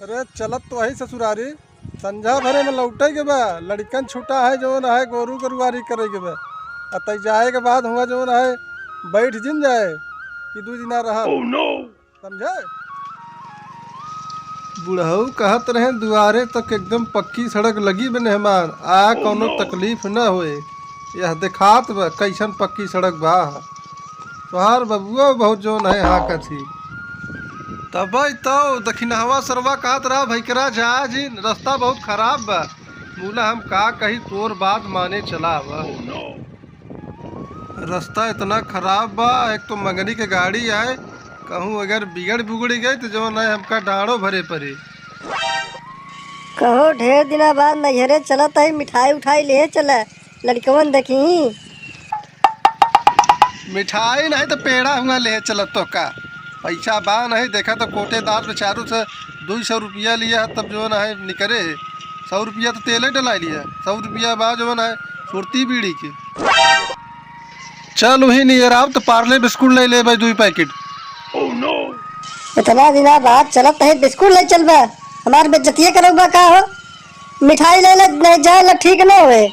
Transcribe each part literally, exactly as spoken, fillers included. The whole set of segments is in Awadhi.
अरे चलत तो वही ससुरारी, संझा भरे में लौटे के बा, लड़िकन छुट्टा है, जौन है गोरू गरुआरी करे के बा। आ तै जाए के बाद हुआ जौन है बैठ जिन जाए कि दू दिना रह। Oh no! समझे? बुढ़ऊ कहत रहे, "दुआरे तक एकदम पक्की सड़क लगी बा मेहमान, आ कौनो तकलीफ न होए।" यह देखात बा कैसन पक्की सड़क बा। तोहार बबुआ बहुत जौन है हाँकत ही। तबई तो दखिनहवा सरवा कहत रहा, "भइकरा जा जी, रास्ता बहुत खराब बा।" मूला हम का कही, तोर बात माने चला बा। रास्ता इतना खराब बा, एक तो मंगनी के गाड़ी आए, कहूँ अगर बिगड़ बिगड़ गई तो जौन है हमका डाँड़ो भरे पड़े। कहो ढेर दिना बाद नैहरे चलत है, मिठाई उठाई ले चला, लड़कवन देखी। मिठाई नहीं तो पेड़ा हुआ ले चलत तो का, पैसा बा नहीं। देखा तो कोटेदार बेचारू से दो सौ रुपया लिया है, तब जौन है निकरे है। सौ रुपया तो तेले डला लिया, सौ रुपया बा जौन है सुरती बीड़ी के। चल वही नियर आव तो पार्ले बिस्कुट ले ले भाई, दुई पैकेट। इतना दिना बाद चलत है, बिस्कुट ले चलबा, हमार बेइज्जतिये करबा का हो? मिठाई ले ले, नहीं जाए ला ठीक न होए।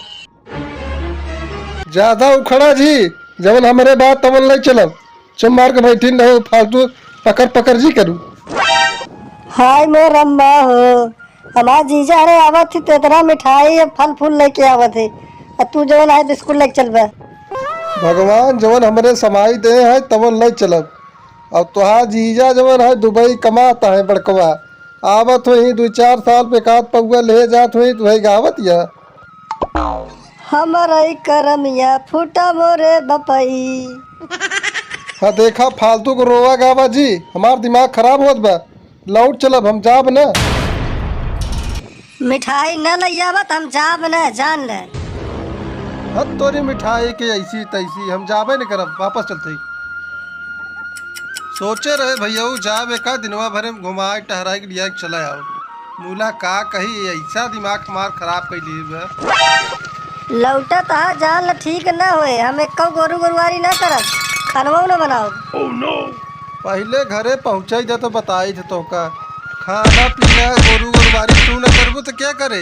ज्यादा उखड़ा जी, जवन हमरे बात तवन ले चलब। चुप मार के बैठी न रहो, फालतू पकड़ पकड़ जी करू। हाय मोर अम्मा हो, हमार जीजा हरे आवत ही तो इतना मिठाई और फल फूल लेके आवत है, और तू जवन है बिस्कुट लेके चलबा। भगवान जवन हमरे समाई दे है तवन ले चलब। और तोहार जीजा जवन है दुबई कमाता है बड़कवा, आवत हुई दुई चार साल पे एकाध पौआ ले जात हुई तो है गावत या। हमरई करमिया फूटा मोरे बपई। हाँ देखा, फालतू को रोवा गावा जी, हमार दिमाग खराब होत बा। लौट चलब, हम जाब न। मिठाई न लइयाबत, हम जाब न, जान ले। हद तोरी मिठाई के ऐसी तैसी, हम जाबे न करब, वापस चलते ही। सोचे रहे भैया, जाब एका दिनवा भरे में घुमाए टहराए के लिया के चला आओ। मूला का कही, ऐसा दिमाग हमार खराब कइ लिए बा। लौटत हा जान ल ठीक न होए, हम एक्को गोरू गोरुआरी न करब, खानवो न बनाओ। पहिले घरे पहुँचाई दे तो बताई थे तोका। खाना पीना गोरू गोरुआरी तू न करबू तो क्या करे?